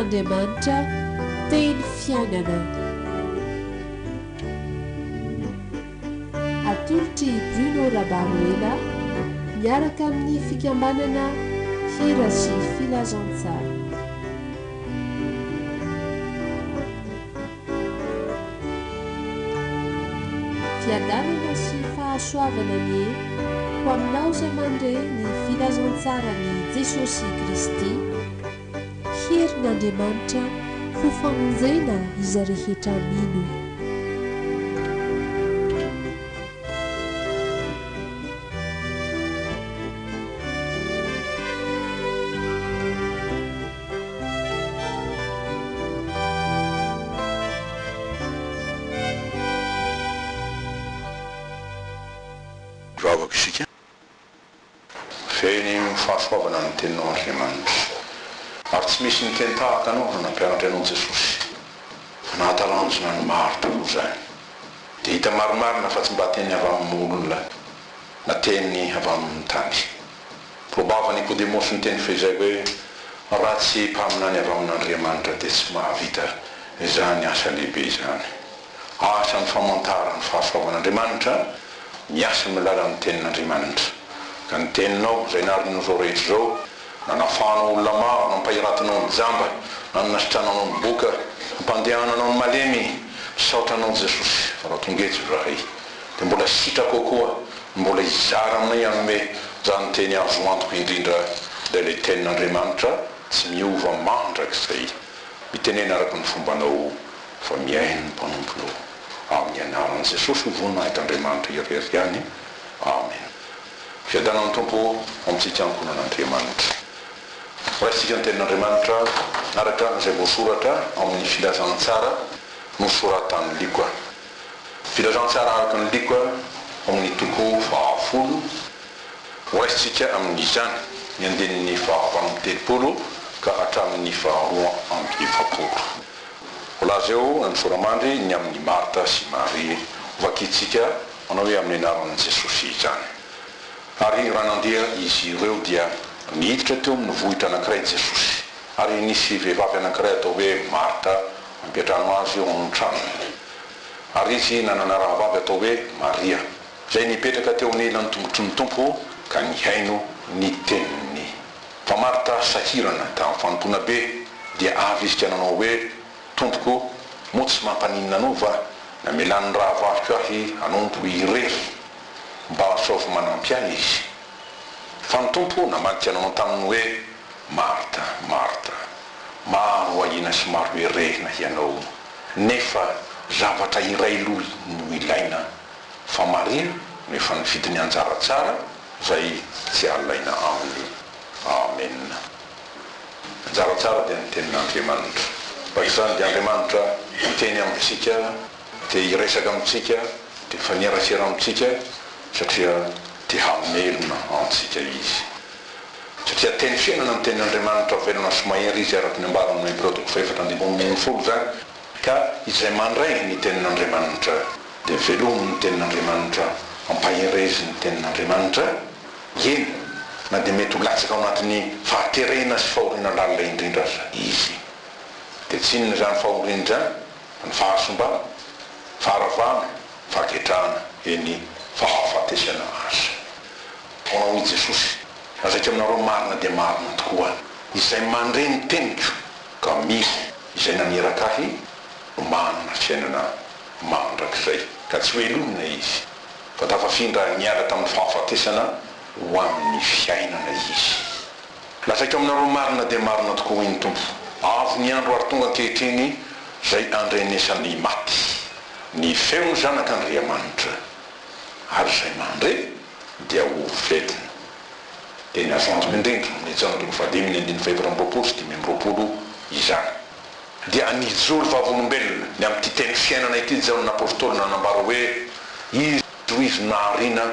Tenin'Andriamanitra, Teny Fiainana. Atolotr'i Bruno Rabaroela miaraka amin'ny fikambanana Hira sy Filazantsara. Fiadanana sy fahasoavana anie ho aminao izay mandre ny filazantsaran'i Jesosy Kristy, herin'Andriamanitra ho famonjena izay rehetra mino. Hivavaka isika. Feno fahasoavana ny teninao Andriamanitra. Ary tsy misy niteny tahaka anao no nampianatra anao Jesosy. Fa nahatalanjona ny maro tokoa izany. Dia hita marimarina fa tsy mba teny avy amin'ny olona na teny avy amin'ny tany. Voabava Nikodemosy niteny fehizay hoe, Raha tsy mpaminany avy amin'Andriamanitra dia tsy mahavita izany asa lehibe izany. Asa ny famantaran'ny fahasoavan'Andriamanitra, miasa amin'ny alalan'ny Tenin'Andriamanitra. Ka ny Teninao, izay narinao izao rehetra izao, nanafahanao olona maro, nampahiratinao ny jamba, nanasitrananao ny boka, nampandehananao ny malemy, misaotra Anao Jesosy fa raha tonga eto izahay dia mbola sitrako koa ny mbola hizara aminay hanome izany teny azo antoka indrindra dia ilay tenin'Andriamanitra tsy miova mandrakizay. Mitenena araka ny fombanao fa mihaino ny mpanomponao. Amin'ny anaran'i Jesosy ho voninahitr'Andriamanitra irery ihany. Amen. Fiadanan'ny Tompo ho amintsika ankohonan'Andriamanitra. Raisintsika ny tenin'Andriamanitra araka izay voasoratra ao amin'ny filazantsara nosoratan'i Lioka. Filazantsara araka an'i Lioka ao amin'ny toko fahafolo. Horaisintsika amin'izany ny andininy faha-38 ka hatramin'ny faha-42. Voalaza eo ny sora-mandry ny amin'i Marta sy Maria. Hovakintsika manao hoe amin'ny anaran'i Jesosy izany. Ary raha nandeha izy ireo dia niditra teo amin'ny vohitra anankiray Jesosy. Ary nisy vehivavy anankiray atao hoe Marta nampiantrano azy eo amin'ny tranony. Ary izy nanana rahavavy atao hoe Maria, izay nipetraka teo anilan'ny tongotry ny Tompo ka nihaino ny teniny. Fa Marta sahirana tamin'ny fanompoana be, dia avy izy ka nanao hoe, Tompoko, moa tsy mampaninona Anao va namelan'ny rahavaviko ahy hanompo irery? Mba asaovy manampy ahy izy. Fa ny Tompo namadika nanao taminy hoe, Marta, Marta, maro ahiana sy maro herehina hianao, nefa zavatra iray loha no ilaina, fa Maria no efa nifidy ny anjara tsara izay tsy halaina aminy. Amena. Anjara tsara dia ny Tenin'Andriamanitra. Araka izany dia Andriamanitra miteny amintsika, te hiresaka amintsika, te hifanerasera amintsika satria te hamelona antsika Izy. Satria teny fiainana ny Tenin'Andriamanitra, velona sy mahery izy araka ny ambarany amin'ny Hebreo toko fahefatra andininy 15 izany, ka izay mandray ny Tenin'Andriamanitra dia velomy ny Tenin'Andriamanitra, ampahereziny ny Tenin'Andriamanitra, eny na dia mety ho latsaka ao anatin'ny fahaterena sy fahoriana lalina indrindra aza izy. Dia tsy inona izany fahoriana izany fa ny fahasimbana, faharavana, fahaketrahana, eny fahafatesana aza. Taona hoy Jesosy, Lazaiko aminareo marina dia marina tokoa, izay mandre ny teniko ka mino izay naniraka Ahy no manana fiainana mandrakizay, ka tsy hohelonina izy, fa tafafindra niala tamin'ny fahafatesana ho amin'ny fiainana izy. Lazaiko aminareo marina dia marina tokoa hoy ny Tompo, avy ny andro ary tonga ankehitriny izay andrenesan'ny maty ny feon'ny Zanak'Andriamanitra, ary izay mandre dia ho velona. Teny azo antoka indrindra amin'ny Jaona toko fahadimy ny andininy fahefatra amby roapolo sy 25 izany. Dia nijoro vavolombelona ny amin'ity teny fiainana ity Jaona Apostoly nanambara hoe, Izy ho Izy nahariana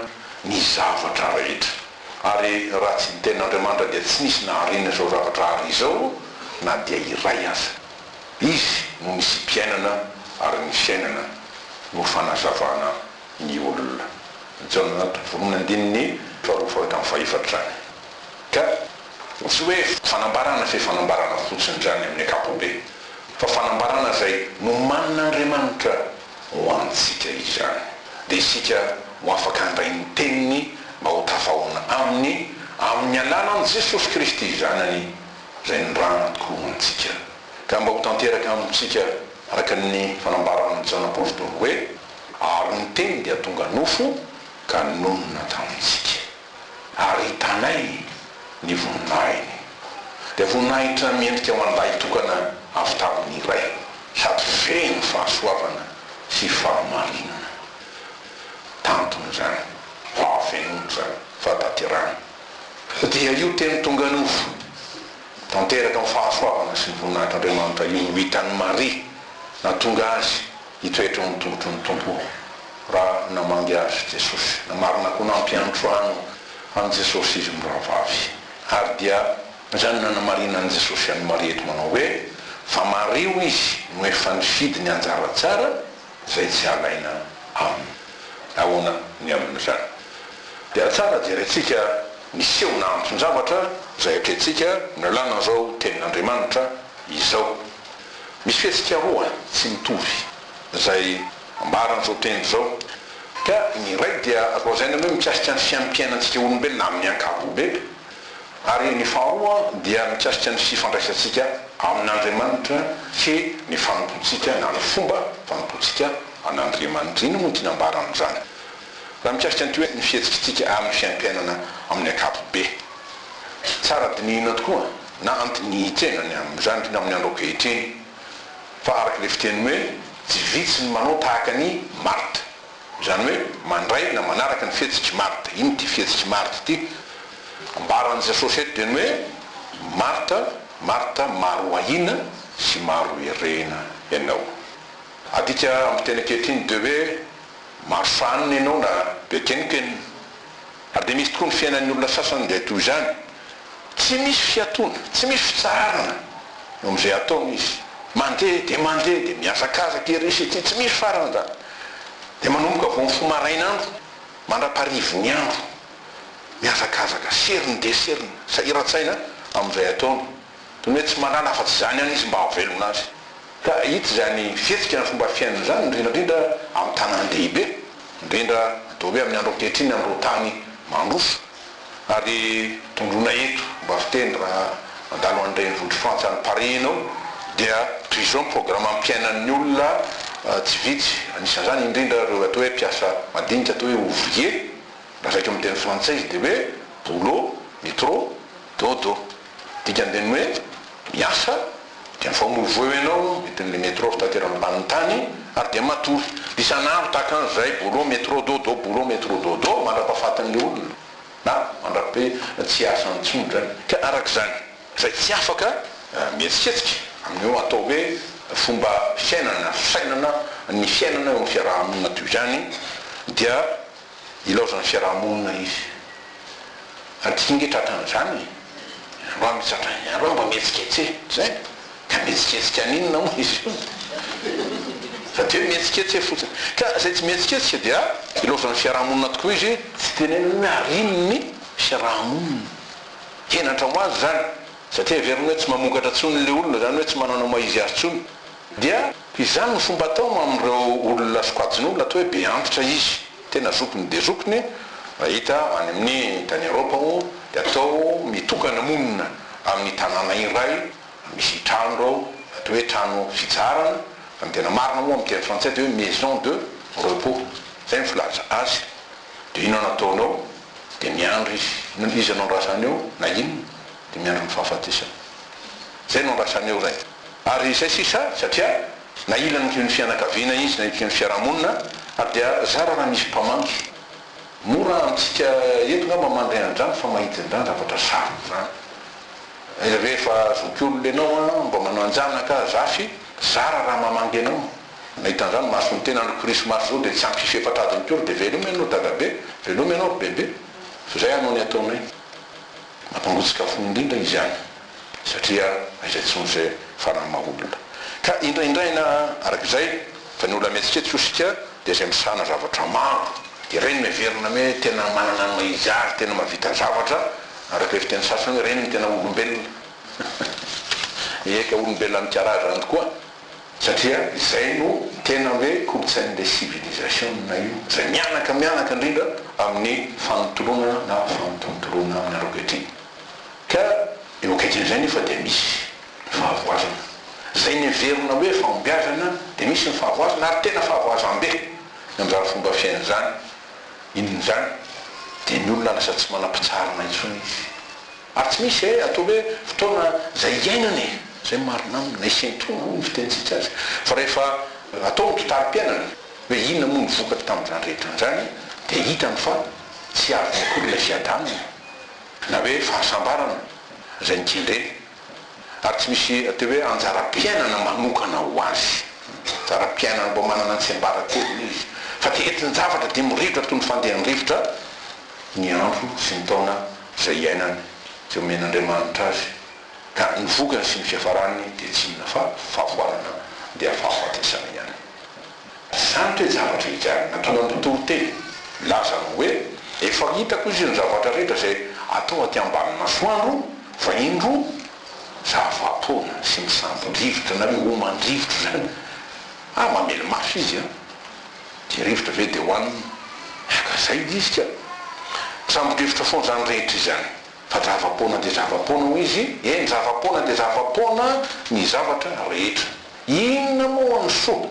ny zavatra rehetra. Ary raha tsy ny tenin'Andriamanitra dia tsy nisy nahariana izao zavatra ary izao na dia iray aza. Izy no nisiam-piainana ary ny fiainana no fanazavana ny olona. Jaona toko voalohany andininy faharoa faha hatramin'ny fahefatra izany. Ka. Tsy hoe fanambarana fe fanambarana fotsiny izany amin'ny ankapobe, fa fanambarana izay nomanin'Andriamanitra ho antsika izany. Dia isika ho afaka handray ny Teniny mba ho tafahoana Aminy amin'ny alalan'i Jesosy Kristy Zanany izay nirahana tokoa ho antsika. Ka mba ho tanteraka amintsika araka ny fanambaran'i Jaona Apostoly hoe, Ary ny Teny dia tonga nofo ka nonina tamintsika. Ary hitanay ny voninahiny. Dia voninahitra miendrika ho an-dahy tokana avy tamin'ny Ray, sady feno fahasoavana sy fahamarinana. Tantony izany, fahafenoana izany, fahatanterahana. Dia io Teny tonga nofo, tanteraka amin'ny fahasoavana sy ny voninahitr'Andriamanitra io no hitan'i Maria nahatonga azy hitoetra eo amin'ny tongotry ny Tompo raha namangy azy Jesosy. Na marina koa nampiantrano an'i Jesosy izy mirahavavy. Ary dia izany no nanamarinan'i Jesosy an'i Maria eto manao hoe, Fa mariho izy no efa nifidy ny anjara tsara izay tsy halaina aminy. Ahoana ny amin'izany? Dia tsara jerentsika ny seho na anton-javatra izay atrehintsika nalana izao tenin'Andriamanitra izao. Misy fihetsika roa tsy mitovy izay ambaran'izao teny izao, ka ny iray dia azo lazaina hoe mikasika ny fiaimpiainantsika olombelona amin'ny ankapobeny, ary ny faharoa dia mikasika ny fifandraisantsika amin'Andriamanitra sy ny fanompoantsika na ny fomba fanompoantsika an'Andriamanitra. Inona moa no tiana ambara amin'izany? Raha mikasika an'ity hoe ny fihetsikitsika amin'ny fiaimpiainana amin'ny ankapobe. Tsara dinihina tokoa na andinihin-tena ny amin'izany, indrindra amin'ny andro ankehitriny, fa araka ilay fiteny hoe tsy vitsy ny manao tahaka an'i Marthe, izany hoe mandray na manaraka ny fihetsik'i Marthe. Inona ity fihetsik'i Marthe ity? Ambaran'i Jesosy eto dia ny hoe Martha, Martha, maro ahiana sy maro herehina ianao. Adika amin'ny fiteny ankehitriny dia hoe maro sahanina ianao na be kenonkenona. Ary dia misy tokoa ny fiainan'ny olona sasany dia toy izany, tsy misy fiatoana, tsy misy fitsaharana eo amin'izay ataony izy, mandeha dia mandeha dia mihazakazaka ery sy ety, tsy misy farany izany, dia manomboka vao mifoha marain'andro mandra-paharivin'ny andro, mihazakazaka, seriny dia seriny, sahiran-tsaina amin'izay ataony, toy ny hoe tsy mahalala afa-tsy izany ihany izy mba hahavelona azy. Ka hita izany fihetsika na fomba fiainana izany indrindra indrindra amin'ny tanàn-dehibe, indrindra atao hoe amin'ny andro ankehitriny amin'ireo tany mandroso. Ary tondroina eto mba fiteny raha mandalo any renivohitr'i Frantsa any Paris ianao dia toy izao ny programam-piainan'ny olona tsy vitsy, anisan'izany indrindra ireo atao hoe mpiasa madinika atao hoe ouvrier, lazaiko amin'ny teny frantsay izy dia hoe boulot, métro, dodo. Dikany dia ny hoe miasa dia mifamoivoy eo ianao, entin'ilay métro fitaterana ambanin'ny tany ary dia matory. Dia isan'andro tahaka an'izay, boulot métro dodo, boulot métro dodo mandra-pahafatin'ilay olona na mandra-pe tsy hiasa intsony izany. Ka araka izany, izay tsy afaka mihetsiketsika amin'io atao hoe fomba fiainana, fisainana ny fiainana eo amin'ny fiaraha-monina toy izany dia Ilaozan'ny fiaraha-monina izy. Ary tsy nge tratran'izany e! Androany misy tratran'izany, androany mba mihetsiketseha. Zay! Ka mihetsiketsika an'inona moa izy io? Fa dia hoe mihetsiketseha fotsiny. Ka izay tsy mihetsiketsika dia ilaozan'ny fiaraha-monina tokoa izy, tsy teneniny hoe arin'ny fiaraha-monina. Henatra ho azy izany, satria heveriny hoe tsy mamokatra intsony ilay olona, izany hoe tsy manana maha izy azy intsony. Dia izany no fomba atao amin'ireo olona sokajin'olona atao hoe be antitra izy, tena zokiny dia zokiny, raha hita any amin'ny tany Eropa moa dia atao mitokana monina amin'ny tanàna iray misy trano ireo atao hoe trano fitsaharana, fa ny tena marina moa amin'ny teny frantsay dia hoe maison de repos, izay no filaza azy, dia inona no ataonao? Dia miandry izy, inona iza no andrasany eo na inona? Dia miandry ny fahafatesana, izay no andrasany eo izay. Ary izay sisa, satria nahilan'ny ny fianakaviana izy, nahiliky ny fiarahamonina, ary dia zara raha misy mpamangy. Mora amintsika eto ngamba mandre an'izany fa mahita an'izany zavatra sarotra izany. Rehefa zokiolona ianao an, mba manan-janaka, zafy, zara raha mamangy anao. Nahita an'izany mason'ny tena andro krismasy izao dia tsy ampy fefatra adiny koa ry dia veloma ianao dadabe, veloma ianao ry bebe, fa izay hanao ny ataonay. Mampangotsika fo indrindra izany. Satria aiza intsony izay fanahy maha olona. Ka indraindraina araka izay fa ny olona mihetsiketsika hoy isika dia izay misahana zavatra maro. Dia ireny no heverina hoe tena manana ny maha izy azy, tena mahavita zavatra. Araka ilay fiteny sasany hoe ireny no tena olombelona. Eka, olombelona amin'ny karazany tokoa. Satria izay no tena hoe kolontsain'ilay civilisation-na io, izay mianaka mianaka indrindra amin'ny fanontoloana na fanontolontoloana amin'ny andro ankehitriny. Ka eo akaikin'izay nefa dia misy ny fahavoazana. Izay neverina hoe fahombiazana dia misy ny fahavoazana ary tena fahavoazam-be ny amin'izany fomba fiaina izany. Inona izany? Dia ny olona lasa tsy manam-pitsarana intsony izy. Ary tsy misy e, atao hoe fotoana izay iainana e! Izay marina aminy, na isentoana hoy ny fitenintsika azy. Fa rehefa atao ny mpitari-piainana, hoe inona moa ny vokatra tamin'izany rehetra izany, dia hitany fa tsy azony akory ilay fiadanana, na hoe fahasambarana izay nikendreny. Ary tsy misy atao hoe anjaram-piainana manokana ho azy. Anjaram-piainana mba manana ny tsiambaratelony izy. Fa dia entin-javatra dia mirehitra toy ny fandehan'ny rivotra ny andro sy ny taona izay iainany, izay omen'Andriamanitra azy, ka ny vokany sy ny fiafarany dia tsy inona fa fahavoazana dia fahafatesana ihany. Izany toe-javatra izany nahatonga ny mpitoriteny milaza ny hoe, Efa hitako izy ny zavatra rehetra izay atao aty ambany masoandro, fa indro zava-poana sy misambo-drivotra na hoe homan-drivotra izany. Ah, mamely mafy izy an! Dia rivotra ve dia hohanina? Ka zay ilay izy ka! Misambo-drivotra foana izany rehetra izany. Fa zava-poana dia zava-poana hoy izy, eny zava-poana dia zava-poana ny zavatra rehetra. Inona moa ny soa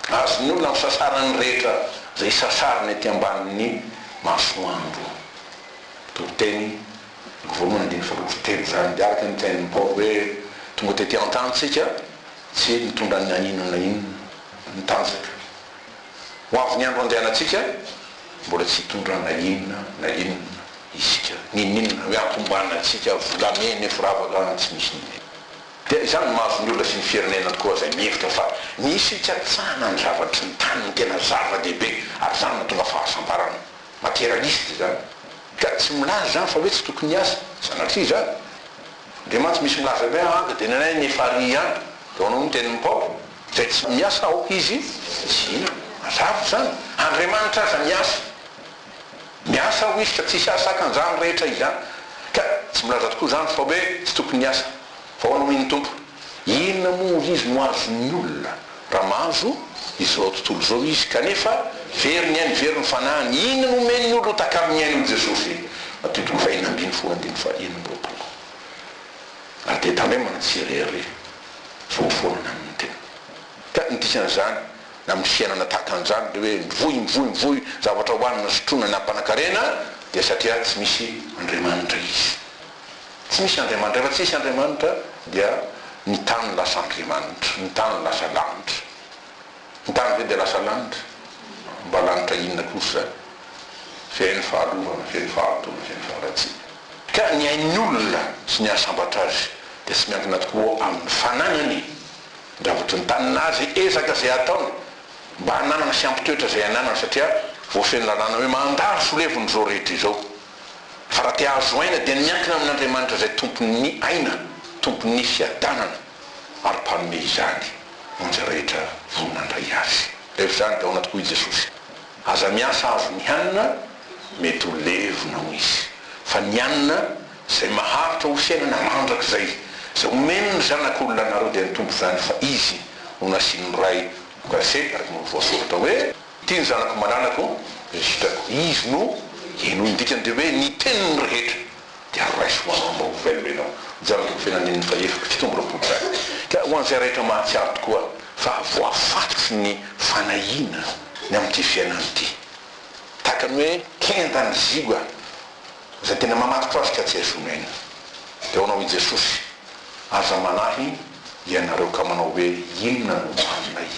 azon'ny olona amin'ny sasarany rehetra izay sasariny ety ambanin'ny masoandro? Toriteny voalohany andininy faharoa sy telo izany. Dia araka ny tenin'i Paoly hoe tonga tety an-tany isika tsy nitondra na inona na inona ny tanjaka. Ho avy ny andro handehanantsika, mbola tsy hitondra na inona na inona isika, n'inon'inona hoe hampiombanana antsika, volamena, firavaka, tsy misy n'inona. Dia izany no mahazo ny olona sy ny firenena tokoa izay mihevitra fa ny fikatsahana ny zavatry ny tany no tena zava-dehibe ary izany no mahatonga fahasambarana. Materialiste izany. Ka tsy milaza izany fa hoe tsy tokony hiasa, sanatria izany. Ndre mantsy misy milaza hoe anga dia ny anay ny efa ary ihany. Dia ahoana hoy ny tenin'i Paoly? Izay tsy miasa aoka izy tsy hihinana. Mazava izany. Andriamanitra aza miasa. Miasa hoy izy ka tsisy hahasaka an'izany rehetra izany. Ka tsy milaza tokoa izany fa hoe tsy tokony hiasa. Fa ahoana hoy ny Tompo? Inona moa hoy izy no azon'ny olona raha mahazo izao tontolo izao izy kanefa very ny ainy, very ny fanahiny? Inona no omen'ny olona ho takalon'ny ainy hoy Jesosy? Matio toko fahenina ambinifolo andininy faha-26. Ary dia tandremana tsy hirehareha fa ho foanana amin'ny tena. Ka ny dikan'izany, na amin'ny fiainana tahaka an'izany, ilay hoe mivoy, mivoy, mivoy zavatra hohanina, sotroina na mpanankarena, dia satria tsy misy Andriamanitra izy. Tsy misy Andriamanitra. Rehefa tsisy Andriamanitra dia ny tany lasa Andriamanitra, ny tany lasa lanitra. Ny tany ve dia lasa lanitra? Mba lanitra inona kosa izany? Feno fahalovana, feno fahalotoana, feno faharatsiana. Ka ny ain'ny olona sy ny hahasambatra azy dia tsy miankina tokoa amin'ny fananany, ny zavatry ny tany na izay ezaka izay ataony mba hananana sy hampitoetra izay ananany satria voafehy ny lalàna hoe mandalo sy ho levona izao rehetra izao. Fa raha te hahazo aina dia ny miankina amin'Andriamanitra izay tompon'ny aina, tompon'ny fiadanana ary mpanome izany ho an'izay rehetra vonona handray azy. Rehefa izany dia ahoana tokoa i Jesosy? Aza miasa hahazo ny hanina, mety ho levona hoy Izy, fa ny hanina izay maharitra ho fiainana mandrakizay, izay omen'ny Zanak'olona anareo dia ny Tompo izany fa Izy no nasian'ny Ray ho gase araka ny voasoratra hoe, Ity ny zanako malalako izay sitrako. Izy no henoy. Ny dikany dia hoe ny teniny rehetra dia raiso ho anao mba ho velona ianao. Jano toko feno andininy fahefatra, 27 izany. Ka ho an'izay rehetra mahatsiaro tokoa fa voafatotry ny fanahiana ny amin'ity fiainana ity, tahaka ny hoe kenda ny ziga izay tena mamatotra azy ka tsy hahazoany aina, dia ahoana hoy Jesosy, Aza manahy ianareo ka manao hoe inona no hohaninay?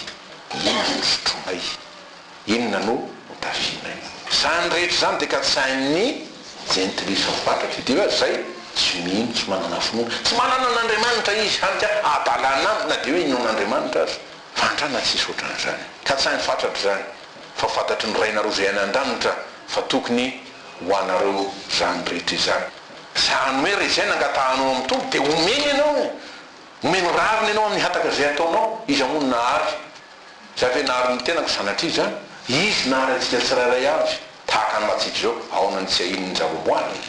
Inona no sotroinay? Inona no hotafianay? Izany rehetra izany dia katsahin'ny jentilisa fatratra. Dia hoe izay tsy mino, tsy manana finoana. Tsy manana an'Andriamanitra izy, hany ka hadalana aminy na dia hoe inoana Andriamanitra aza. Fahantrana tsisy ohatran'izany. Katsahiny fatratra izany, fa fantatry ny Rainareo izay any an-danitra fa tokony ho anareo izany rehetra izany. Izany hoe raha izay nangatahanao amin'ny Tompo dia omeny ianao e! Omeny rariny ianao amin'ny hataka izay ataonao. Iza moa no nahary? Za ve nahary ny tenako? Sanatria izany. Izy nahary antsika tsirairay avy, tahaka ny matsika izao. Ahoana no tsy ahiany ny zavaboary?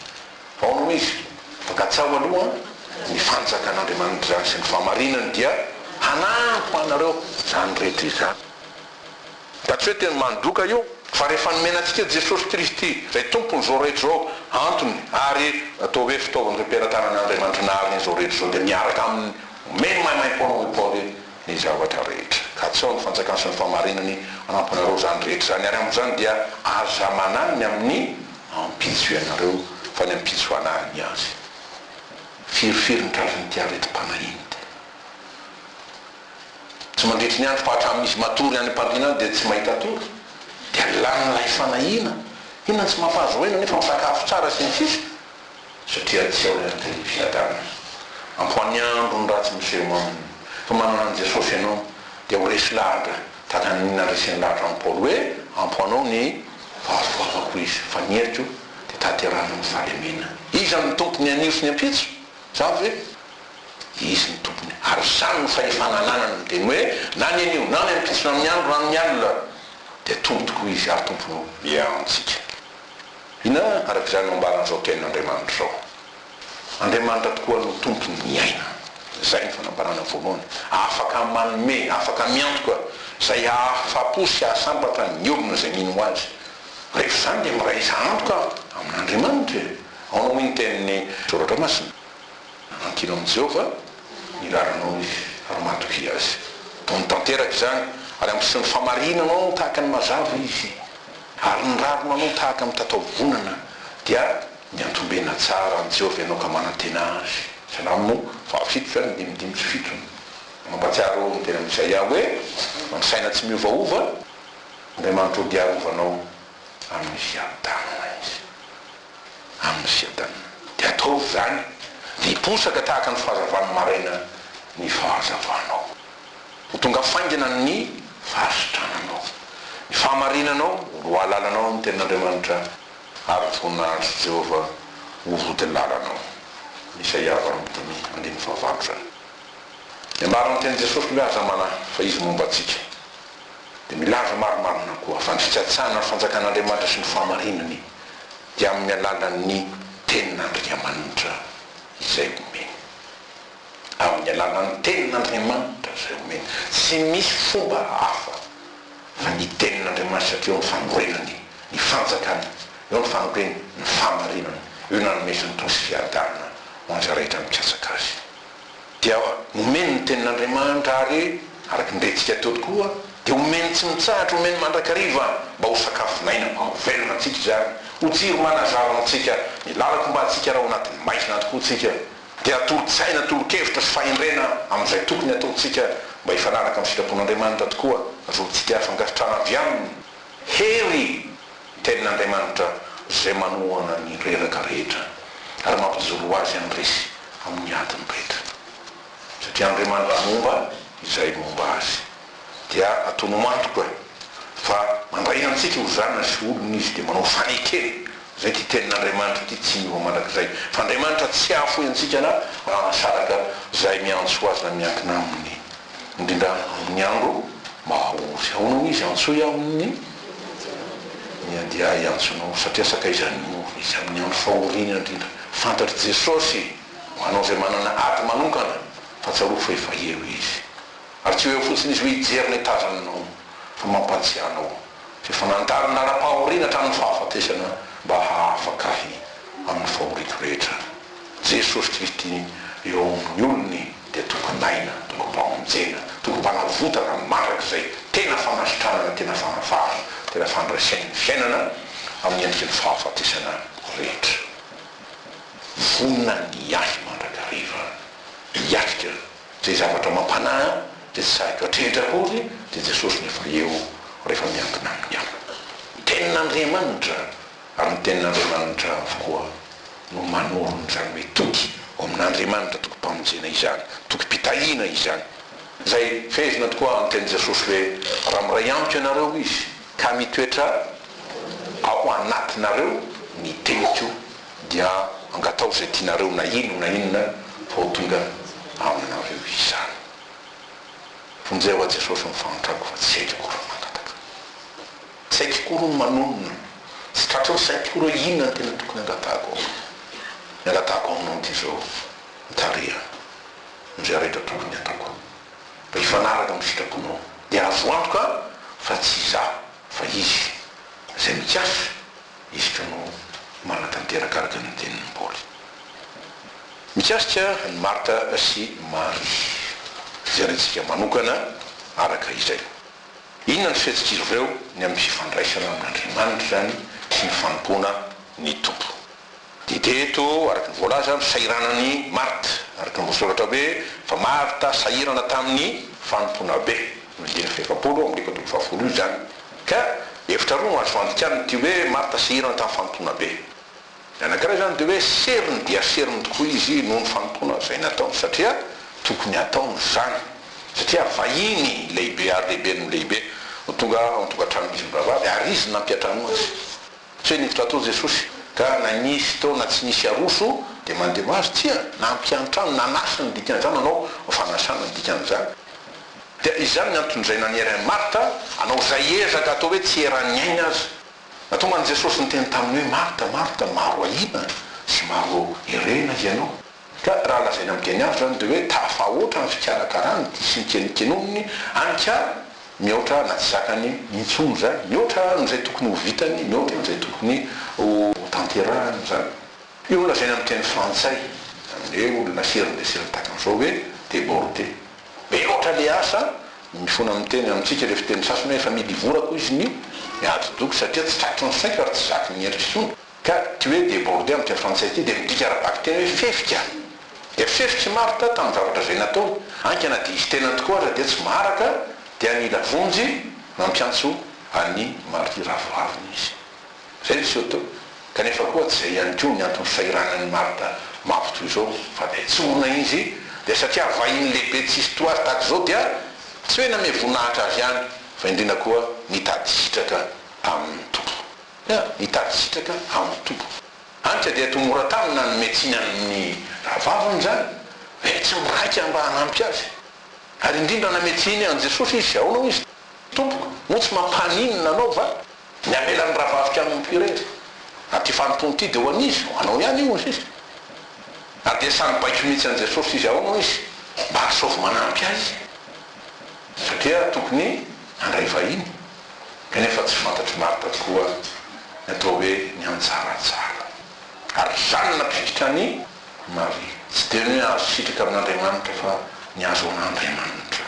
Fa ahoana hoy izy? Fa katsaho aloha ny fanjakan'Andriamanitra izany sy ny fahamarinany dia hanampy ho anareo izany rehetra izany. Ka tsy hoe teny mandoka io, fa rehefa nomena antsika Jesosy Kristy, izay Tompon'izao rehetra izao, antony ary atao hoe fitaovana fampiara-tanan'Andriamanitra nahary an'izao rehetra izao, dia miaraka aminy, omeny maimaimpoana hoy Paoly ny zavatra rehetra. Katsaho ny fanjakany sy ny fahamarinany hanampy anareo izany rehetra izany, ary amin'izany dia aza manahy ny amin'ny ampitso ianareo, fa ny ampitso hanahy ny azy. Firifiry ny tratran'ity aretim-panahiana ity. Tsy mandritry ny andro fa hatramin'izy matory any am-pandriana any dia tsy mahita tory. Dia lanin'ilay fanahiana. Inona no tsy mampahazo aina nefa misakafo tsara sy ny sisa? Satria tsy ao ilay ny fiadanana. Ampoan'ny andro ny ratsy miseho aminy. Fa manana an'i Jesosy ianao dia ho resy lahatra tahaka ny nandreseny lahatra an'i Paoly hoe ampoanao ny fahasoavako izy fa ny heriko dia tanterahina amin'ny fahalemena. Iza no tompon'ny anio sy ny ampitso? Za ve? Izy no tompony ary izany no fahefana ananany miteny hoe na ny anio na ny ampitso na amin'ny andro na amin'ny alina dia Tompo tokoa Izy ary Tompo miahy antsika. Inona araka izany no ambaran'izao tenin'Andriamanitra izao? Andriamanitra tokoa no Tompon'ny aina. Izay no fanambarana voalohany. Afaka manome, afaka miantoka izay hahafapo sy hahasambatra ny olona izay mino Azy. Rehefa izany dia miraisa antoka amin'Andriamanitra e! Ahoana hoy ny tenin'ny Soratra Masina? Ankino amin'i Jehovah ny lalanao izy, ary matokia azy. Ataony tanteraka izany, ary hampiseho ny fahamarinanao tahaka ny mazava izy, ary ny rariny anao tahaka ny mitataovonana. Dia miantombena tsara an'i Jehovah ianao ka manantena azy. Salamo fahafito izany, andininy dimy sy fito. Mampahatsiaro ny tenin'i Isaia hoe, Ny saina tsy miovaova, Andriamanitra ho dia arovanao amin'ny fiadanana izy. Amin'ny fiadanana. Dia ataovy izany, dia hiposaka tahaka ny fahazavan'ny maraina ny fahazavanao. Ho tonga faingana ny fahasitrananao. Ny fahamarinanao ho lohalalanao amin'ny tenin'Andriamanitra, ary ny voninahitr'i Jehovah ho vodilalanao. Isaia 85, andininy fahavalo izany. Ny ambaran'ny tenin'i Jesosy ny hoe aza manahy, fa Izy momba antsika. Dia milaza marimarina koa fa ny fikatsahana ny fanjakan'Andriamanitra sy ny fahamarinany dia amin'ny alalan'ny Tenin'Andriamanitra izay omeny. Amin'ny alalan'ny Tenin'Andriamanitra izay omeny. Tsy misy fomba hafa fa ny Tenin'Andriamanitra satria eo ny fanorenany ny fanjakany, eo ny fanoreny ny fahamarinany, eo nanomezany toky sy fiadanana ho an'izay rehetra mikatsaka Azy. Dia omeny ny tenin'Andriamanitra ary, araka ny rentsika teo tokoa, dia omeny tsy mitsahatra, omeny mandrakariva mba ho sakafon'aina, mba ho velona antsika izany, ho jiro manazava antsika ny lalan-kombantsika raha ao anatin'ny maizina tokoa tsika, dia tolo-tsaina, tolo-kevitra sy fahendrena amin'izay tokony hataontsika mba hifanaraka amin'ny sitrapon'Andriamanitra tokoa, azoantsika fankasitrahana avy aminy, hery. Tenin'Andriamanitra izay manohana ny reraka rehetra ary mampijoro azy handresy amin'ny adiny rehetra. Satria Andriamanitra momba izay momba azy. Dia ataony ho antoka fa mandray antsika ho zanany sy olony Izy dia manao fanekena. Izay ity Tenin'Andriamanitra ity tsy miova mandrakizay. Fa Andriamanitra tsy hahafoy antsika na hahasaraka izay miantso Azy na miankina Aminy. Indrindra amin'ny andro mahaory. Ahoana hoy izy, Antsoy aho ny ny andeha hiantso anao, satria sakaizan'ny nofo izy amin'ny andro fahoriana indrindra. Fantatr'i Jesosy ho anao izay manana ady manokana, fa tsarovy fa efa eo Izy. Ary tsy ho eo fotsiny Izy hoe hijery ny tazanao, fa mampahatsiahy anao fa efa nandalo ny lalam-pahoriana hatramin'ny fahafatesana mba hahafaka ahy amin'ny fahoriako rehetra. Jesosy Kristy eo amin'ny olony dia tokin'aina, tokim-pamonjena, tokim-panavotana mandrakizay, tena fanasitranana, tena fanafahana, tena fandresena ny fiainana amin'ny endriky ny fahafatesana rehetra. Vonona ny hiahy mandrakariva, hiatrika izay zavatra mampanahy dia tsy sahiko atrehitra akory dia Jesosy no efa eo rehefa miankina aminy aho. Tenin'Andriamanitra Ary ny Tenin'Andriamanitra avokoa no manorina izany hoe toky ao amin'Andriamanitra, tokim-pamonjena izany, tokim-pitahiana izany. Izay fehezina tokoa amin'ny tenin'i Jesosy hoe, Raha miray amiko ianareo, hoy Izy, ka mitoetra ao anatinareo ny teniko, dia angataho izay tianareo na inona na inona fa ho tonga aminareo izany. Vonjeo aho Jesosy ny fahantrako fa tsy haiko akory ny mangataka. Tsy haiko koa roa ny manonona. Tsy tratry ny saiko koa roa inona no tena tokony angatahako ao. Ny angatahako aminao dia izao, mitariha amin'izay rehetra tokony hataoko, mba hifanaraka amin'ny sitraponao. Dia azo antoka fa tsy izaho fa Izy izay mikasa, Izy koa no manatanteraka araka ny tenin'i Paoly. Mikasika an'i Marta sy Maria, jerentsika manokana araka izay. Inona ny fihetsik'izy ireo ny amin'ny fifandraisana amin'Andriamanitra izany sy ny fanompoana ny Tompo? Dia teto, araka ny voalaza, ny sahiranan'i Marta, araka ny voasoratra hoe, Fa Marta sahirana tamin'ny fanompoana be. Ny andininy fahefapolo amin'ny Lioka toko fahafolo io izany. Ka hevitra roa no azo andikana ity hoe Marta sahirana tamin'ny fanompoana be. Ny anankiray izany dia hoe seriny dia seriny tokoa izy noho ny fanompoana izay nataony satria tokony hataony izany. Satria vahiny lehibe ary lehibe no lehibe no tonga ao an-tokantranon'izy mirahavavy ary izy no nampiantrano azy. Tsy hoe niditra tao Jesosy ka na nisy tao na tsy nisy aroso dia mandeha ho azy, tsia, nampiantrano, nanasa ny dikan'izany, nanao fanasana ny dikan'izany. Dia izany ny anton'izay nanery an'i Marta hanao izay ezaka atao hoe tsy eran'ny ainy aza. Nahatonga an'i Jesosy niteny taminy hoe, Marta, Marta, maro ahiana sy maro herena hianao. Ka raha lazaina amin'ny teny hafa izany dia hoe tafahoatra ny fikarakarany sy ny kenonkenoniny any ka mihoatra na tsy zakany intsony izany, mihoatra an'izay tokony ho vitany, mihoatra an'izay tokony ho tanterahany izany. Io no lazaina amin'ny teny frantsay, amin'ny hoe olona seriny dia seriny tahaka an'izao hoe débordé. Be loatra ilay asa, mifona amin'ny teny amintsika ilay fiteny sasany hoe efa milivorako izy ny atidohako satria tsy tratry ny saiko ary tsy zaky ny heriko intsony. Ka ity hoe déborder amin'ny teny frantsay ity dia midika ara-bakiteny hoe fefika. Dia fefik'i Martha tamin'ny zavatra izay nataony. Anka na dia izy tenany tokoa aza dia tsy maharaka dia nila vonjy nampiantso an'i Maria rahavaviny izy. Izay no niseho teo. Kanefa koa tsy izay ihany koa ny antony fahiranan'i Martha mafy toy izao fa dia tsorina izy dia satria vahiny lehibe tsisy toa azy tahaka izao dia tsy hoe namehy voninahitra azy ihany fa indrindra koa nitady sitraka tamin'ny Tompo. Dia nitady sitraka amin'ny Tompo. Antra dia toa mora taminy nanome tsiny amin'ny rahavaviny izany, hoe tsy miraika mba hanampy azy. Ary indrindra nanome tsiny an'i Jesosy izy. Ahoana hoy izy? Tompoko, moa tsy mampaninona anao va ny hamela ny rahavaviko hanompo irery? Ary ity fanompoana ity dia ho an'iza? Ho anao ihany io, hoy izy. Ary dia sahy nibaiko mihitsy an'i Jesosy izy. Ahoana hoy izy? Mba asaovy manampy ahy izy. Satria tokony handray vahiny. Kanefa tsy fantatr'i Marta tokoa ny atao hoe ny anjara tsara. Ary izany no nampifikitra an'i Maria. Tsy dia ny hoe azo sitraka amin'Andriamanitra fa ny azo an'Andriamanitra.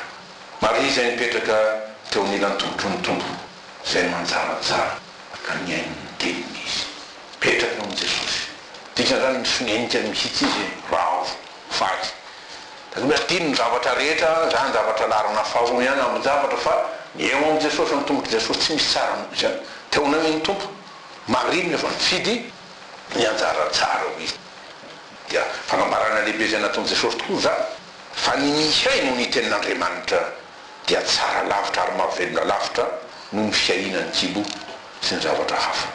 Maria izay nipetraka teo anilan'ny tongotry ny Tompo, izay no anjara tsara, ka nihaino ny teniny izy. Mipetraka eo amin'i Jesosy. Dikan'izany misonenika mihitsy izy, ravo, faly. Tadidio hoe adino ny zavatra rehetra, izany zavatra laharana faharoa ihany ambin-javatra fa ny eo amin'i Jesosy, ny tongotr'i Jesosy tsy misy tsara noho izany. Teo anao ny Tompo. Marina fa nifidy ny anjara tsara hoy izy. Dia fanambarana lehibe izay nataon'i Jesosy tokoa izany fa ny mihaino ny tenin'Andriamanitra dia tsara lavitra ary mahavelona lavitra noho ny fiahiana ny kibo sy ny zavatra hafa.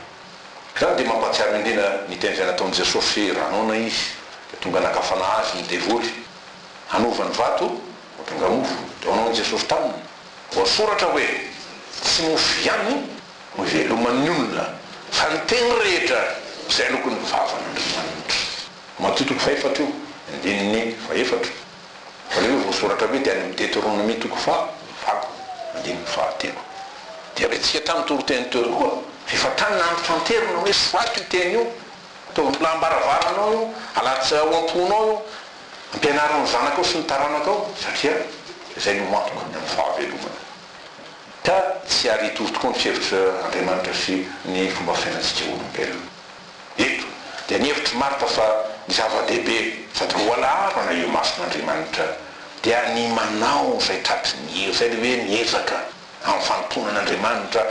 Izany dia mampahatsiaro indrindra ny teny izay nataon'i Jesosy raha noana Izy, dia tonga naka fanahy Azy ny devoly, hanova ny vato ho tonga mofo. Dia hoy Jesosy taminy, Voasoratra hoe, Tsy mofo ihany no iveloman'ny olona, fa ny teny rehetra izay aloky ny vavan'Andriamanitra. Matio toko fahefatra io, andininy fahefatra. Fa ilay hoe voasoratra hoe dia any amin'ny Deteronomia toko faha valo andininy faha telo. Dia rentsika tamin'ny toriteny teo koa fa efa tany nantitranterina hoe soraty io teny io, ataovy milam-baravaranao io, alatsa ao am-ponao io, ampianaro ny zanakao sy ny taranakao satria izay no antoka ny amin'ny fahavelomana. Ka tsy ary hitovy tokoa ny fihevitr' Andriamanitra sy ny fomba fiainantsika olombelona. Eto dia nihevitr'i Marta fa ny zava-dehibe sady lohalaharana eo imason'Andriamanitra dia ny manao izay tratry ny hery, izay ilay hoe miezaka amin'ny fanompoana an'Andriamanitra,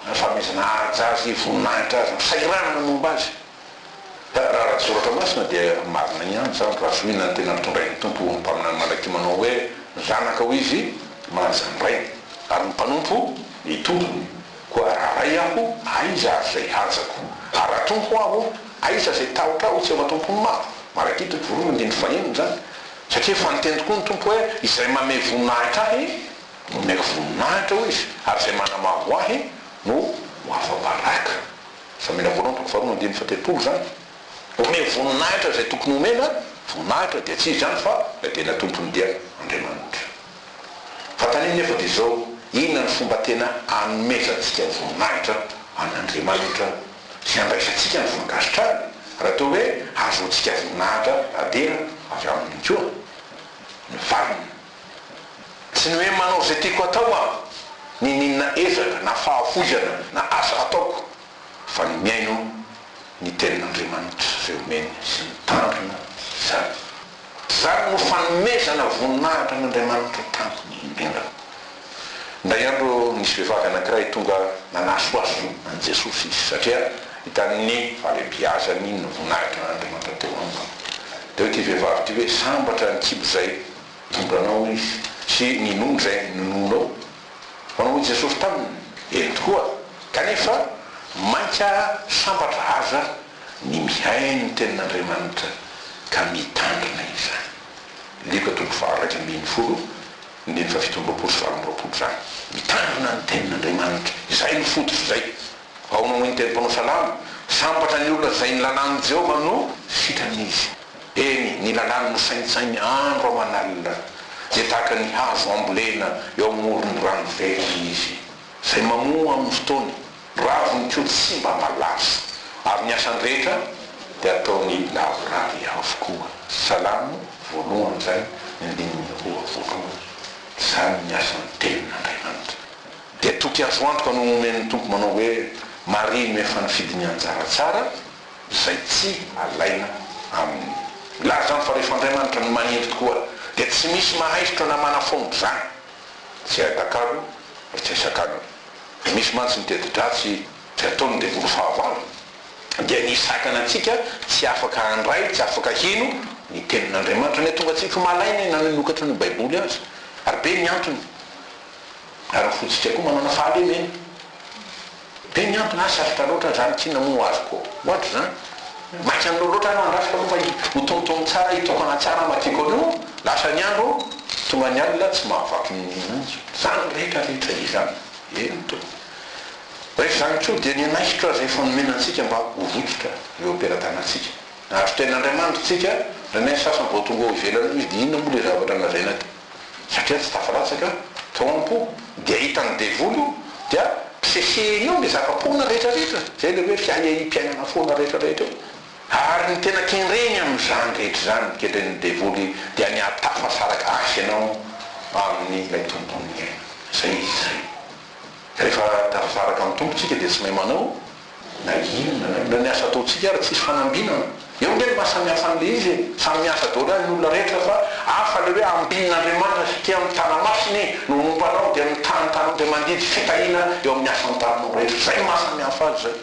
ny fanomezana haja Azy, voninahitra Azy, ny fahiranana momba Azy. Ka raha ara-tsoratra masina dia marina ihany izany, raha zohina ny tena nitondrain'ny Tompo ny mpaminany Malakia manao hoe, Ny zanaka hoy Izy manaja ny rainy, ary ny mpanompo ny tompony. Koa raha ray aho, aiza ary izay hajako? Ary raha tompo aho, aiza izay tahotra aho tsy eo Tompon'ny maro? Malakia toko voalohany andininy fahenina izany. Satria efa niteny tokoa ny Tompo hoe, Izay manome voninahitra Ahy no omeko voninahitra, hoy Izy, ary izay manamavo Ahy no ho afa-baraka. Samoela voalohany toko faharoa andininy fahatelopolo izany. Omeo voninahitra izay tokony homena voninahitra dia tsy iza izany fa ilay tena tompony dia Andriamanitra. Fantany nefa dia izao, inona no fomba tena anomezantsika voninahitra an'Andriamanitra sy andraisantsika ny fankasitrahany raha toa hoe ahazoantsika voninahitra na dera avy aminy koa? Ny valiny, tsy ny hoe manao izay tiako atao aho, n'inon'inona ezaka na fahafoizana na asa ataoko, fa ny mihaino ny tenin'Andriamanitra izay omeny sy mitandrina izany. Izany no fanomezana voninahitra an'Andriamanitra tampony indrindra. Indray andro nisy vehivavy anankiray tonga nanasohaso an'i Jesosy izy, satria hitany ny fahalehibiazany ny voninahitra an'Andriamanitra teo aminy. Dia hoy ity vehivavy ity hoe, Sambatra ny kibo izay nitondra anao izy, sy ny nono izay ninoanao. Fa hoy Jesosy taminy, Eny tokoa, kanefa mainka sambatra aza ny mihaino ny tenin'Andriamanitra ka mitandrina izany. Lioka toko faha-11, andininy faha-27 sy 28 izany. Mitandrina ny tenin'Andriamanitra, izay no fototra izay. Ahoana hoy ny teny mpanao salamo? Sambatra ny olona izay ny lalàn'i Jehovah no sitrany izy. Eny, ny lalàny no saintsainy andro aman'alina. Dia tahaka ny hazo ambolena eo amoron'ny rano velona izy, izay mamoa amin'ny fotoany, raviny koa tsy mba malazo, ary ny asany rehetra dia ataony lavorary avokoa. Salamo voalohany izany, ny andininy roa voalohany. Izany ny asan'ny Tenin'Andriamanitra. Dia toky azo antoka no nomen'ny Tompo manao hoe, Maria no efa nifidy ny anjara tsara, izay tsy alaina aminy. Milaza izany fa rehefa Andriamanitra no manendry tokoa dia tsy misy mahaisotra na manafoana izany. Tsy hay atakalo ary tsy hay sakanana. Misy mantsy ny teti-dratsy izay ataon'ny devoly fahavalo dia ny hisakana antsika tsy afaka handray, tsy afaka hino ny tenin'Andriamanitra. Ny hahatonga antsika ho malaina na nanokatra ny Baiboly aza. Ary be ny antony. Ary ny fontsika koa manana fahalemena. Be ny antony, ah sarotra loatra zany k'inona moa no azoko ohatra zany. Maika an'ireo loatra aho andrasako aloha fa ho tonitony tsara hitokana tsara hamakiako an'io, lasa ny andro, tonga ny alina tsy mahavaky n'inon'inona intsony. Zany rehetra rehetra izany. Eny tompoko. Rehefa izany koa dia ny anaisotra izay efa nomena antsika mba ho votsotra eo am-pelatanantsika. Nahazo tenin'Andriamanitra isika, indraindray ny sasany vao tonga ao ivelany eo izy dia inona moa ilay zavatra lazaina teo. Satria tsy tafalatsaka tao am-po dia hitan'ny devoly io dia sesehiny eo le zava-poana rehetra rehetra, zay le hoe fiahiahiam-piainana foana rehetra rehetra eo. Ary ny tena kendreny amin'izany rehetra izany, kendren'ny devoly dia ny hahatafasaraka azy ianao amin'ny ilay Tompon'ny aina. Zay izy zay. Rehefa tafasaraka amin'ny Tompo tsika dia tsy mahay manao Na inona na inona ny asa ataontsika ary tsisy fanambinana. Eo nge ny maha samy hafa an'ilay izy e! Samy miasa daholo ihany ny olona rehetra fa hafa ilay hoe ambinin'Andriamanitra satria amin'ny tana-masina e! no momba anao dia mitaha ny tananao dia mandidy fitahiana eo amin'ny asan-taninao rehetra. Izay no maha samy hafa azy izay.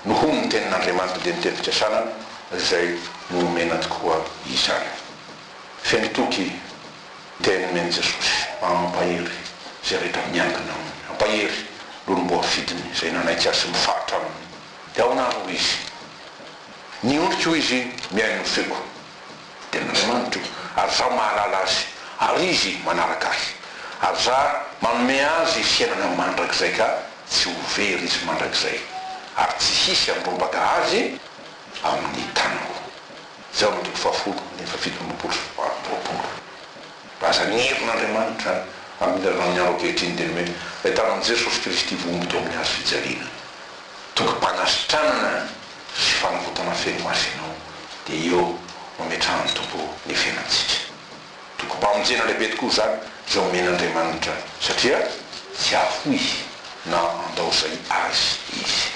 Noho ny tenin'Andriamanitra dia ny teny fikasana izay nomena tokoa izany. Feno toky. Teny nomen'i Jesosy mba hampahery izay rehetra miankina aminy. Hampahery ny olom-boafidiny izay nanaiky Azy sy mifaritra aminy. Dia ahoana ary hoy Izy? Ny ondriko hoy Izy mihaino ny feoko. Tenin'Andriamanitra io. Ary Izaho mahalala azy, ary izy manaraka Ahy. Ary Izaho manome azy fiainana mandrakizay ka tsy ho very izy mandrakizay, ary tsy hisy handrombaka azy amin'ny tanako. Jaona toko fahafolo andininy faha-27. Aza ny herin'Andriamanitra amin'ny lalàn'ny andro ankehitriny dia ny hoe ahitana an'i Jesosy Kristy voahombo teo amin'ny hazo fijaliana. Tokim-panasitranana sy fanavotana feno azy ianao dia eo no ametrahan'ny Tompo ny fiainantsika. Tokim-pamonjena lehibe tokoa izany izay omen'Andriamanitra satria tsy hahafoy na handao izay azy Izy.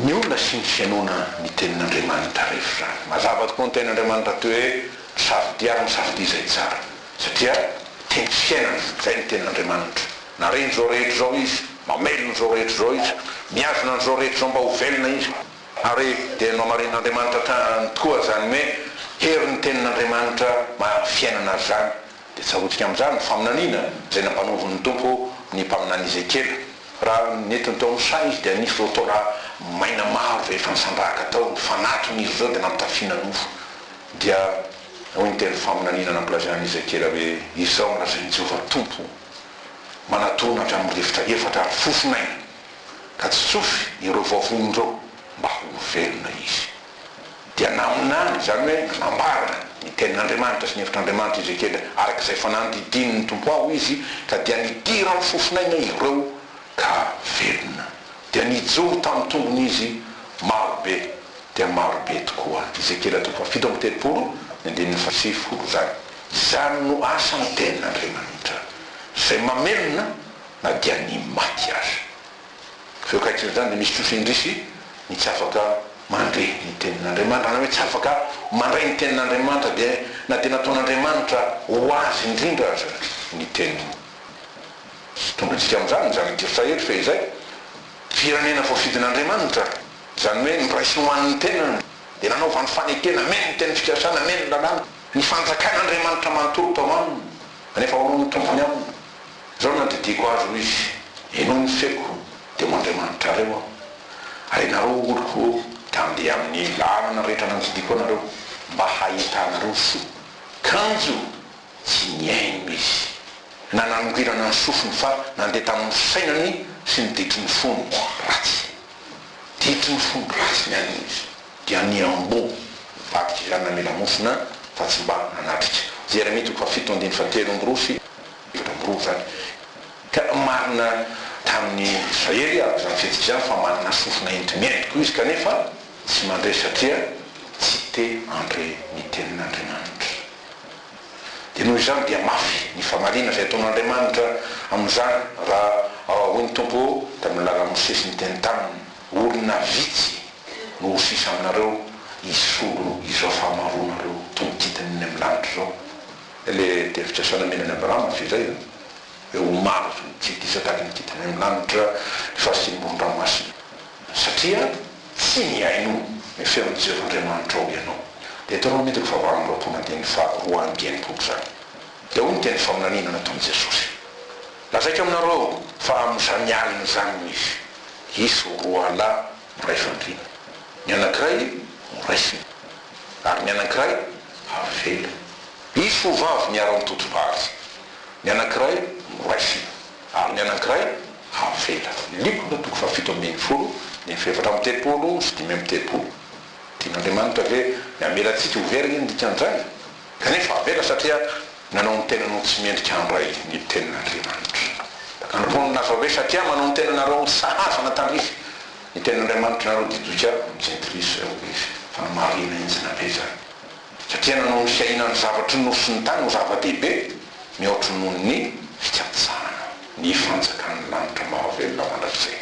Ny olona sy ny fihainoana ny tenin'Andriamanitra rehefa izany. Mazava tokoa ny tenin'Andriamanitra toy hoe misafidia ary misafidia izay tsara. Satria teny fiainana, izay ny tenin'Andriamanitra. Nahare izao rehetra izao izy, mamelona izao rehetra izao izy, mihazona an'izao rehetra izao mba ho velona izy. Ary dia nohamarinin'Andriamanitra hatrany tokoa izany hoe herin'ny tenin'Andriamanitra maha fiainana azy izany. Dia tsaroantsika amin'izany ny faminaniana izay nampanovin'ny Tompo ny mpaminany Ezekiela. Raha nentiny tao amin'ny saha izy dia nisy ireo taola maina maro izay efa nisandrahaka tao, nifanatona izy ireo dia nampitafiana nofo. Dia hoy ny teny faminaniana nampilazaina an'i Ezekiela hoe, Izao no lazain'i Jehovah Tompo, Manatòna hatramin'ny rivotra efatra ary fofon'aina, ka tsofy ireo vavony ireo mba ho velona izy. Dia naminany, izany hoe nanambara, ny tenin'Andriamanitra sy ny hevitr'Andriamanitra Ezekiela, araka izay efa nandidian'ny Tompo ahy, hoy izy, ka dia nidiran'ny fofon'aina ireo ka velona. Dia nijoro tamin'ny tongony izy, maro be dia maro be tokoa. Ezekiela toko faha-37, ny andininy faha-90 izany. Izany no asan'ny tenin'Andriamanitra, izay mamelona na dia ny maty aza. Fa eo akaikin'izany dia misy trosa indrisy ny tsy afaka mandre ny tenin'Andriamanitra, na hoe tsy afaka mandray ny tenin'Andriamanitra dia na dia nataon'Andriamanitra ho azy indrindra aza ny teniny. Tsy tonga antsika amin'izany ny zanak'Israely fehizay, firenena voafidin'Andriamanitra, izany hoe noraisiny ho an'ny tenany, dia nanaovany fanekena, ameno ny teny fikasana, ameno ny lalàna, ny fanjakan'Andriamanitra manontolo tao aminy, kanefa ahoana no tompony aminy? Izao no nandidiako azy, hoy izy, Henoy ny feoko, dia ho Andriamanitrareo aho, ary ianareo ho oloko, ka handeha amin'ny lalana rehetra nandidiako anareo, mba hahitanareo soa. Kanjo tsy nihaino izy, na nanongirana ny sofiny, fa nandeha tamin'ny fisainany sy ny ditry ny fony ratsy. Ditry ny fony ratsy ny aniny izy, dia niamboho nivadika izany namela mofona fa tsy mba nanatrika. Jeremia toko fahafito andininy fahatelo amby roa sy. 42 izany. Ka marina tamin'i Israely araka izany fihetsika izany fa manana sofina enti-mihaino tokoa izy kanefa tsy mandre satria tsy te handre ny tenin'Andriamanitra. Dia noho izany dia mafy ny famaliana izay ataon'Andriamanitra amin'izany raha hoy ny Tompo tamin'ny alalan'i Mosesy niteny taminy, Olona vitsy no ho sisa aminareo hisolo izao fahamaroanareo toy ny kintana eny amin'ny lanitra izao. Le dia fikasana mena an'i Abrahama fehizay an, hoe ho maro ny jentilisa tahaka ny kintana any amin'ny lanitra, ny fahasian'ny moron-dranomasina. Satria tsy nihaino ny feon'i Jehovah Andriamanitrao ianao. Deoteronomia toko fahavalo amby 20 andininy faha 62 izany. Dia hoy ny teny faminaniana nataon'i Jesosy, Lazaiko aminareo fa amin'izany alina izany no izy, hisy roalahy miray fandriana, ny anankiray horaisina, ary ny anankiray havela. Hisy ho vavy miara-mitoto vary, ny anankiray noraisina, ary ny anankiray havela. Liona toko faha-17, ny faha-34 sy 35. Tian'Andriamanitra ve ny hamela antsika ho very ny dikan'izany? Kanefa avela satria nanao ny tenany ho tsy mendrika handray ny tenin'Andriamanitra. Tahaka ny Paoly nilaza hoe, Satria manao ny tenanareo ho sahaza na tandrify ny tenin'Andriamanitra nareo, dia doika amin'ny jentilisa, hoy izy. Fanamarihana henjana be izany. Satria nanao ny fiahiana ny zavatry ny nofo sy ny tany ho zava-dehibe mihoatra noho ny fikatsahana ny fanjakan'ny lanitra mahavelona mandrakizay.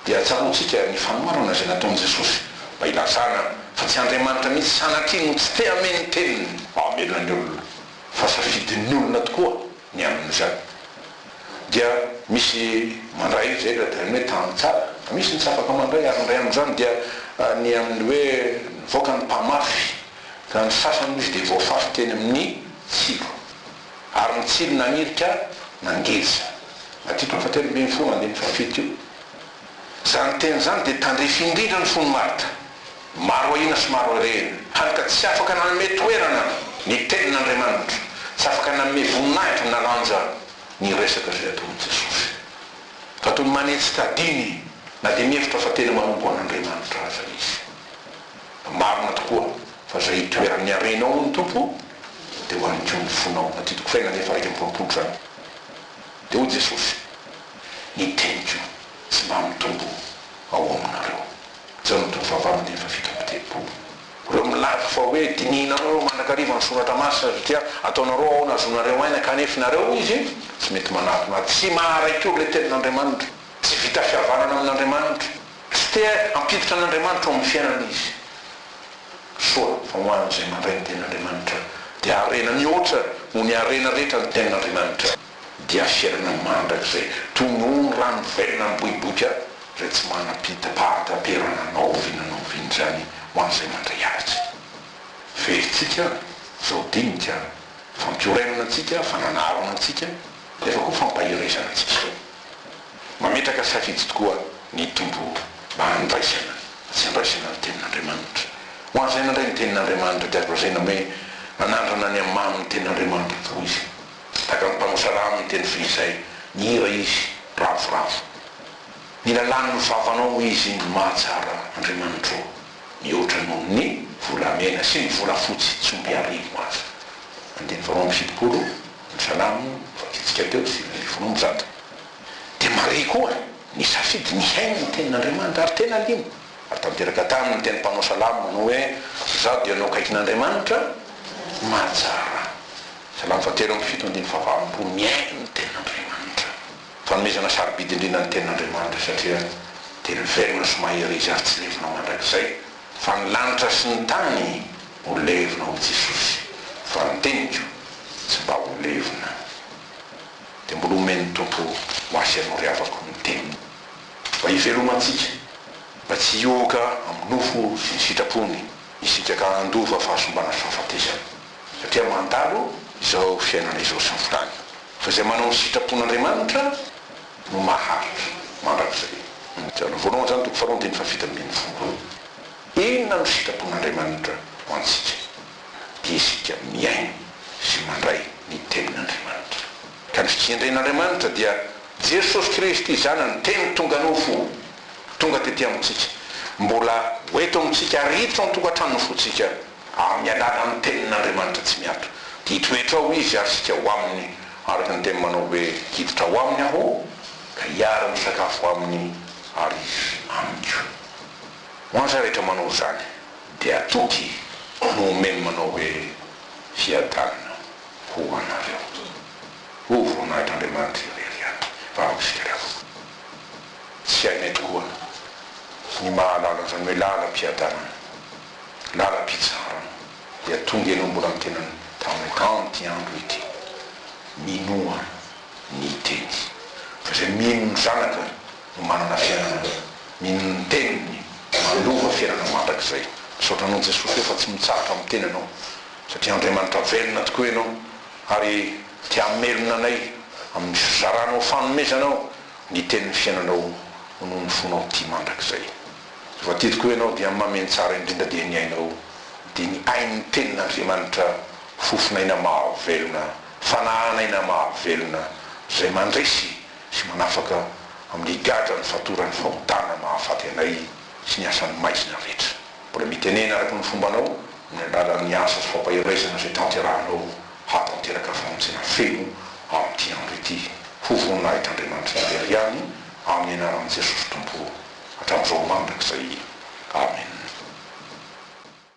Dia tsaroantsika ny fanoharana izay nataon'i Jesosy mba hilazana fa tsy Andriamanitra mihitsy sanatria no tsy te hameno ny teniny mba hamelona ny olona, fa safidin'ny olona tokoa ny amin'izany. Dia misy mandray izay ilay teny hoe tany tsara, fa misy ny tsy afaka mandray ary indray amin'izany dia ny amin'ny hoe nivoaka ny mpamafy ka ny sasany hoy izy dia voafafy teny amin'ny tsilo ary ny tsilo naniry ka nangeja. Matio toko fahatelo ambin'ny folo andininy fahafito io. Izany teny izany dia tandrify indrindra ny fon'i Marta. Maro ahiana sy maro harena, hany ka tsy afaka nanome toerana ny Tenin'Andriamanitra, tsy afaka nanome voninahitra na lanja ny resaka izay ataon'i Jesosy. Fa toy ny manetsi-tadiny na dia mihevitra fa tena manompo an'Andriamanitra aza izy. Marina tokoa fa izay itoeran'ny harenao, hoy ny Tompo, dia ho any koa ny fonao. Adidiko faina anefa 21 izany. Dia hoy Jesosy, Ny teniko tsy mba mitombo ao aminareo. Jaona toko fahavalo andininy faha-37. Ireo milaza fa hoe dinihinareo mandrakariva ny soratra masina satria ataonareo ahoana azonareo aina kanefa nareo hoy izy tsy mety manatona, tsy maharay koa ilay tenin'Andriamanitra, tsy vita fihavanana amin'Andriamanitra, tsy te hampiditra an'Andriamanitra ao amin'ny fiainana izy. Soa fa ho an'izay mandray ny tenin'Andriamanitra dia harena mihoatra noho ny harena rehetra ny tenin'Andriamanitra. Dia fiainana mandrakizay toy ny ony rano velona miboiboika izay tsy manam-pahataperana na oviana na oviana izany ho an'izay mandray azy. Verintsika izao dinika fampiorenana antsika, fananarana antsika, nefa koa fampaherezana antsika izao. Mametraka safidy tokoa ny Tompo mba handraisana na tsy handraisana ny Tenin'Andriamanitra. Ho an'izay nandray ny Tenin'Andriamanitra dia azo lazaina hoe nanandrana ny hamamy ny Tenin'Andriamanitra tokoa izy. Tahaka ny mpanao salamo niteny fehizay, nihira izy, ravoravo. Ny lalàn'ny vavanao, hoy izy, no mahatsara, Andriamanitro ô, mihoatra noho ny volamena. volamena sy ny volafotsy tsy omby arivo aza. Andininy faharoa amby fitopolo, ny Salamo novakintsika teo, 219. Dia Maria koa nisafidy nihaino ny tenin'Andriamanitra ary tena liana. Ary tanteraka taminy ny tenin'ny mpanao salamo manao hoe, Izaho dia nokaikin'Andriamanitra mahatsara. Salamo fahatelo amby fito andininy fahavalopolo, Mihaino ny tenin'Andriamanitra. Fanomezana sarobidy indrindra ny tenin'Andriamanitra satria teny velona sy mahery izy ary tsy levona mandrakizay. Fa ny lanitra sy ny tany ho levona hoy Jesosy, fa ny teniko tsy mba ho levona. Dia mbola omen'ny Tompo ho ahy sy anao ry havako ny teniny mba hivelomantsika, mba tsy hihohoka amin'ny nofo sy ny sitrapony isika ka handova fahasombana sy fahafatesana, satria mandalo izao fiainana izao sy ny filàny, fa izay manao ny sitrapon'Andriamanitra no maharitra mandrakizay. Jaona voalohany izany toko faharoa andininy fahafito ambin'ny folo. Inona no sitrapon'Andriamanitra ho antsika? Dia isika mihaino sy mandray ny tenin'Andriamanitra. Ka ny fikendren'Andriamanitra dia Jesosy Kristy Zanany, Teny tonga nofo, tonga tety amintsika, mbola ho eto amintsika ary hiditra ao an-tokantranon'ny fontsika amin'ny alalan'ny Tenin'Andriamanitra tsy miato. Dia hitoetra ao Izy ary isika ho Aminy, araka ny teny manao hoe, Hiditra ao Aminy aho, ka hiara-misakafo Aminy ary Izy amiko. Ho an'izay rehetra manao izany dia toky no omeny manao hoe, Fiadanana ho anareo. Ho voninahitr'Andriamanitra irery ihany. Vavaka isika ry havako. Tsy hainay tokoa ny mahalala an'izany hoe lalam-piadanana, lalam-pitsaharana. Dia tonga ianao mbola amin'ny tenany tamin'ny amin'ity andro ity. Minoa ny teny. Fa izay mino ny Zanaka no manana fiainana, mino ny teniny, mandova fiainana mandrakizay. Misaotra anao Jesosy hoe fa tsy mitsahatra miteny ianao satria Andriamanitra velona tokoa ianao ary te hamelona anay amin'ny fizaranao fanomezanao ny tenin'ny fiainanao ho noho ny fonao tia mandrakizay. Rehefa tia tokoa ianao dia mameno tsara indrindra dia ny ainao dia ny ain'ny tenin'Andriamanitra fofon'aina mahavelona, fanahan'aina mahavelona izay mandresy sy manafaka amin'ny gadra ny fatoran'ny fahotana mahafaty anay sy ny asan'ny maizina rehetra. Mbola mitenena araka ny fombanao amin'ny alalan'ny asa sy fampaherezana izay tanterahanao hahatanteraka famonjena feno amin'ity andro ity. Ho voninahitr'Andriamanitra irery ihany amin'ny anaran'i Jesosy Tompo hatramin'izao mandrakizay. Amena.